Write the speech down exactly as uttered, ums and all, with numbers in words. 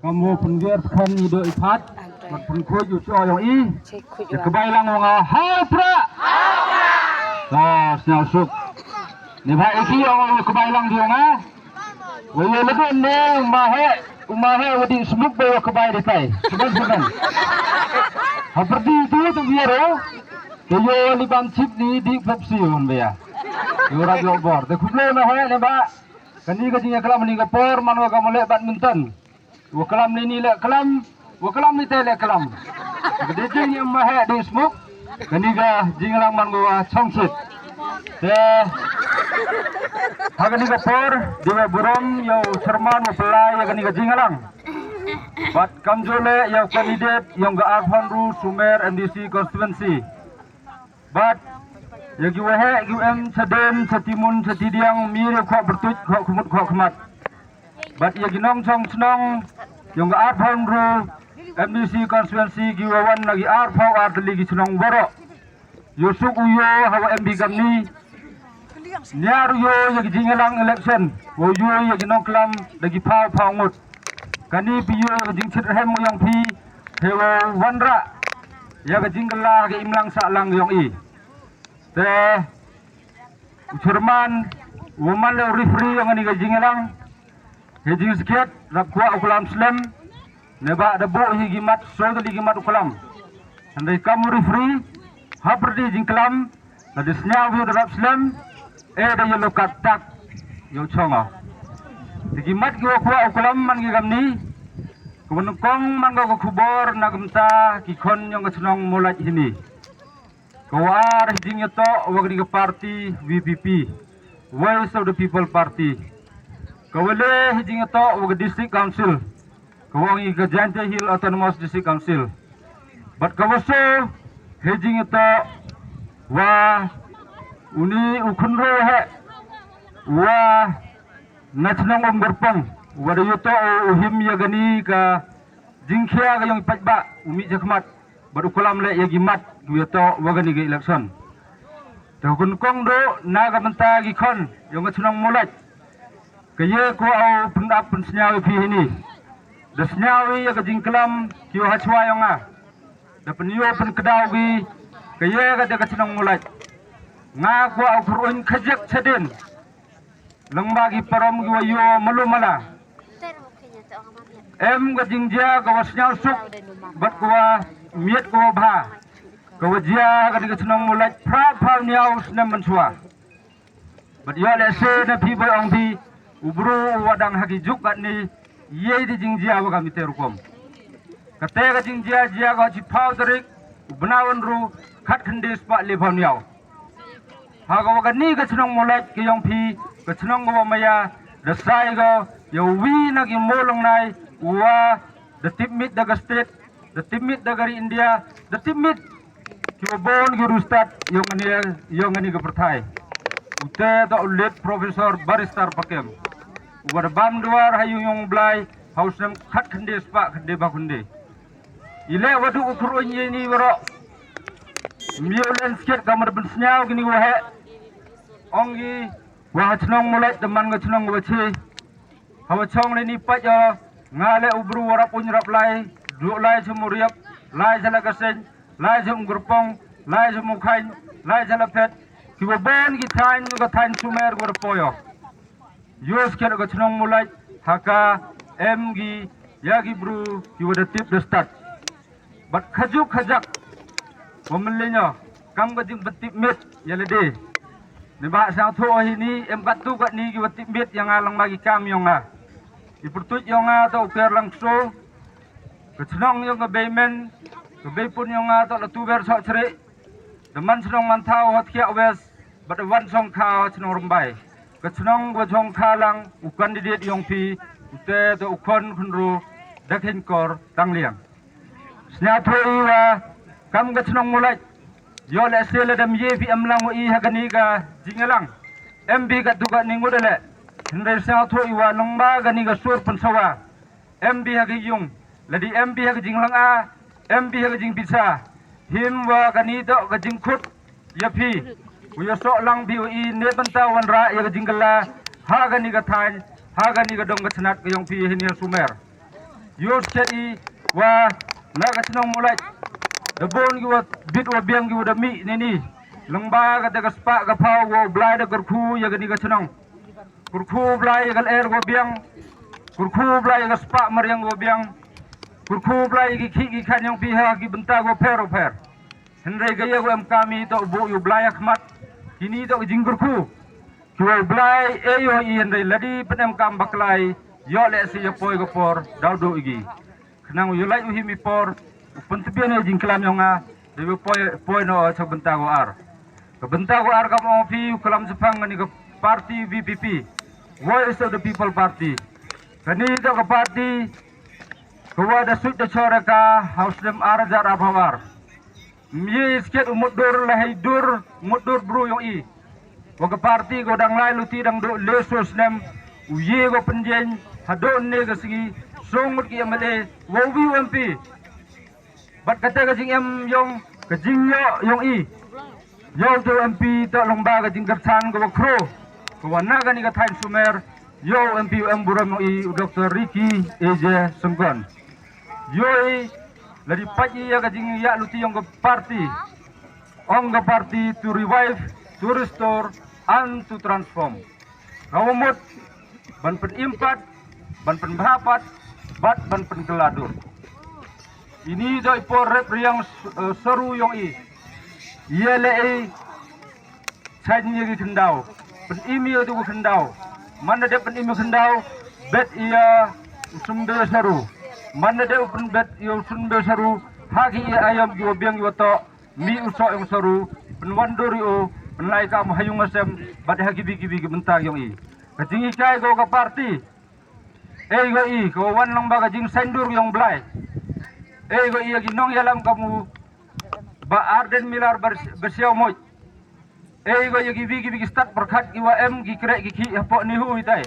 Kam u pyngiar skhan i do i phat. Mat pynkhuid u shu ong i. Te kbai lang u nga hau pra. To sniaw suk. Ni bha iki ong u kbai lang di u nga. Wa ye lebe ne u ma he u ma he wa di smuk ba wa kbai di tai. Sebentar sebentar. Ha perdi tu tu biar o. Te yo li ban chip ni di Pepsi un bia. Yo ra yo bor. Te khublo na he ne ba. Kani ka jingïaklam ni ka por man wa ka mole badminton. Wa klam ni ni le klam, wa klam ni te le klam. Ka dei jingïam ma he dei smuk. Kani ka jingïalang man wa chongsit. Te ha kani ka por dei wa burom ïa u chairman wa pynlai ïa kani ka jingïalang. Bad kamjule ïa u candidate ïa ka Arphaw Hynru Sumer M D C constituency. Bad ïa ki waheh ki em chadem chatimun chatidiang mir ïa khoh bertuit khoh khmut khoh khmat. Bad ïa ki nongchong chnong ïong ka Arphaw Hynru M D C constituency ki wa wan na ki arphaw ar tylli ki chnong baroh. Ïoh suk u ïoh ha wa M P kamni. Niar u ïoh ïa ki jingïalang election wa u ïoh ïa ki nongklam da ki phaw phaw ngut. Kani phi ïoh ïa ka jingchit rhem u ïong phi he wa wanrah ïa ka jingkylla ka imlang sahlang ïong i. Te u chairman u man le u referee ïong ani ka jingïalang. He jingskhiat rap kwah u klam slem. Ne ba da buh hi ki mat so da li ki mat u klam. Hynrei kam u referee ha pyrdi jingklam. Lada sniaw hi da rap slem, eh da yellow card tak ïa u chong o. Te ki mat ki wa kwah u klam man ki kamni. Ka wa nyngkong man ka ka khubor na ka bynta ki khon ïong ka chnong Mulait hini. Ka wa ar hi jingïatoh wa ka dei ka party V P P, Voice of the People Party. Ka wa le hi jingïatoh wa ka District Council. Ka wa ong i ka Jaintia Hill Autonomous District Council. Bad ka wa so he jingïatoh wa uni u khynro he wa na chnong Umgyrpong wa da ïatoh u him ïa kani ka jingkhia ka ïong i paidbah u mih chakhmat bad u klam le ïa ki mat ki ïatoh wa kani ka election. Te u nyngkong do na ka bynta ki khon ïong ka chnong Mulait. Ka ye ko au pyndap pynsniaw ïa phi hini. Da sniaw ïa ka jingklam ki wa hachwa ïong nga. Da pynïoh pynkdaw ki ka ye ka da ka chnong Mulait. Nga ko au kyrun khajek chadin. Lyngba ki parom ki wa ïoh malu mala. Em ka jingjia ka wa sniaw suk bad ka wa miet ka wa bha. Ka wa jia ka da ka chnong Mulait phra phaw niaw snem mynshuwa. Bad ïoh lehse na phi ba ong phi u bru u wa dang ha ki juk katni ïei di jingjia wa kam ite rukom. Kate ka jingjia jia ka chiphaw tarik u bnai wa hynru khat khynde spah le phaw niaw. Ha ka wa kani ka chnong Mulait ka ïong phi ka chnong ka wa maya da sai ka ïa wi na ki mo long nai u wa da tipmit da ka state da tipmit da ka ri India da tipmit ki wa bon ki rustad ïong ani ïong ani ka pyrthai. Ute da u late Professor Barrister Pakem u wa da bam duar ha ïong ïong Blai ha u snem khat khynde spah khynde ba khynde. Ile wa du u khur uñ ye ni waro. Mio len sket ka mar ben sniaw kini wa he. Ong gi wa ha chnong Mulait da man ka chnong wa che. Hawa chong le ni pait ïa nga le u bru wa rap uñ rap lai, du lai chum u riap, lai chala ka seng, lai chum gerpong, lai chum u khain, lai chala phet, ki wa bon ki thain ka thain Sumer wa rap ïa. Yus ker ka chnong Mulait ha ka em gi ïa ki bru ki wa da tip da stad. Bad khajuk khajak wa mlin ïa kam ka jing ban tip mit ïa lade. Ne ba sang tho hi ni em kat tu kat ni ki wa tip mit ïa nga lang ma ki kam ïong nga. I pyrtuit ïong nga to u ker lang so. Ka chnong ïong ka Beimen ka Beipun ïong nga to la tu ber sok chri. Da man chnong Manthaw hot khiak wes bad da wan song kha chnong Rymbai. Ka chnong wa chong kha lang u candidate ïong phi u te to u khon khunru da khein kor tang liang. Sniaw tho i wa kam ka chnong Mulait. Ïoh le se le dam ye phi em lang wa i ha kani ka jingïalang. Em bi ka tu ka ni ngut le. Hynrei sniaw tho i wa nong ba kani ka sur pynsawa. Em bi ha ka yung ladi em bi ha ka jinglang a em bi ha ka jingpisa. Him wa kani to ka jingkhut ïa phi. U ïa sok lang phi u i ne bynta wan ra ïa ka jingkala ha kani ka thain ha kani ka dong ka chnat ka yong phi hin ïa Sumer. Ïoh shet i wa na ka chnong Mulaj da bun ki wa bit wa biang ki wa da mih nini. Lyngba ka da ka spah ka phaw wa u Blai da kyrkhu ïa kani ka chnong. Kyrkhu Blai ïa ka lyer wa biang. Kyrkhu Blai ïa ka spah mariang wa biang. Kyrkhu Blai ïa ki khih ki khan yong phi ha ki bynta wa pher wa pher. Hynrei ka ïa wa em kam i to u buh ïa u Blai ha khmat. Kini to ka jingkyrkhu. Ki wa u Blai e ïoh i hynrei ladi pyn em kam bakla i ïoh leh si ïa poi ka por daw duh i ki. Khnang u ïoh lait u him i por u pyntbian ïa jingklam yong nga. Dei u poi poi no sa bynta wa ar. Ka bynta wa ar kam ong phi u klam sa phang ngani ka party V P P. Voice of the People Party. Kani to ka party ka wa da suit da chora ka ha u snem ar hajar ar phaw ar. Mye sket u mutdur la hei dur mutdur bru yong i. Wa ka party ko dang lai luti dang do le so snem u ye ko pynjeng ha do ne ka sngi song ngut ki M L A wa u wi u M P. Bat kata ka jing em yong ka jing yo yong i. Yo to M P to long ba ka jing kerthan ko wa kro ko wa na ka ni ka thain sumer. Yo M P u em burom yong i u Doctor Ricky A J Sengkon. Yo i la di pait i ya ka jing ya luti yong ka party. Ong ka party to revive, to restore and to transform. Ka wa mut ban pyn impat, ban pyn bhapat, bat ban pyn keladur. Ini do i por rep riang s- eh, saru yong i. Ye le i chan ye ki kyndaw. Pyn im ye tu ki kyndaw. Man da dep pyn im ye kyndaw bet ya sumbe saru. Man da dep pyn bet ya sumbe saru ha ki ya ayam ki wa biang ki wa to. Mi u so yong saru pyn wan dur i u pyn lai kam ha yung asem bat ha ki bi ki bi ki bynta yong i. Ka jing i kai ko ka party. Ei go i ko wan long ba ka jing sain dur yong Blai. Ei go i ya ki nong yalam kamu ba Ardent Miller ber- bersiaw moj. Ei go ya ki bi ki bi ki stat perkhat ki wa em ki krek ki ki hapo ni hu i tai.